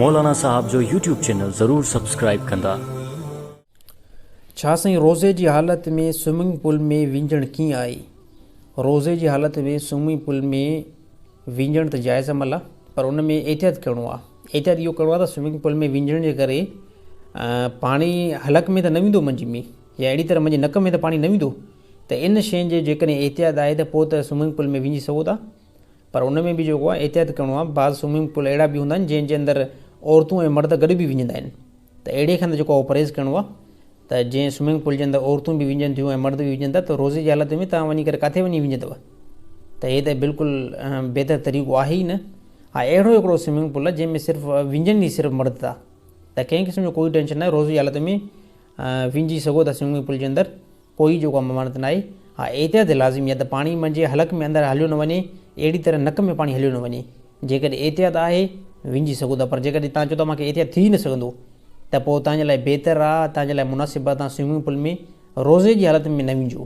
مولانا صاحب جو YouTube channel ضرور سبسڪرائيب ڪندا. ڇا سائين روزي جي حالت ۾ سوئمنگ پول ۾ وينجڻ ڪيئن آهي؟ روزي جي حالت ۾ سوئمنگ پول ۾ وينجڻ ته جائز عمل آهي پر ان ۾ احتياط ڪرڻو آهي. احتياط اهو ڪرڻو آهي ته سوئمنگ پول ۾ وينجڻ جي ڪري پاڻي حلق ۾ ته نه ويندو منجهه ۾ يا اهڙي طرح منجهه نڪ ۾ ته پاڻي نه ويندو ته ان شين جي جيڪڏهن احتياط آهي ته پوء ته سوئمنگ پول ۾ وينجي سگهو ٿا پر ان ۾ به جيڪو آهي احتياط ڪرڻو آهي. بعض سوئمنگ پول اهڙا به هوندا آهن جنهن جي اندر عورتون ۽ مرد گڏ به وڃندا آهن ته اهڙي کان ته جيڪو آهي پرهيز ڪرڻو آهي ته جنهن سوئمنگ پول جي اندر عورتون به وڃن ٿيون ۽ مرد به وڃن ٿا ته روزي جي حالت ۾ توهان وڃي ڪري ڪاٿي وڃي وڃندؤ ته هي ته بلڪل بهتر طريقو آهي ئي نه. ها اهڙو هڪڙو سوئمنگ پول آهي جنهن ۾ صرف وڃن ئي صرف مرد ٿا ته ڪنهن قسم جو ڪوئي ٽينشن ناهي روزي جي حالت ۾ وڃي سگهو ٿا سوئمنگ پول جي اندر. ڪوئي جيڪو آ ممانعت ناهي. ها احتياط لازمي آ ته پاڻي منجهه حلق ۾ اندر هليو نه وڃي، اهڙي طرح نڪ ۾ پاڻي هليو نه وڃي. جيڪڏهن احتياط آهي وڃي سگهو ٿا پر جيڪڏهن توهان چئو ٿا مان کي احتياط ٿي نه سگهندو ته پوء توهان جي لاء بهتر آ، توهان جي لاء مناسب آ توهان سوئمنگ پول ۾ روزي جي حالت ۾ نه وڃجو.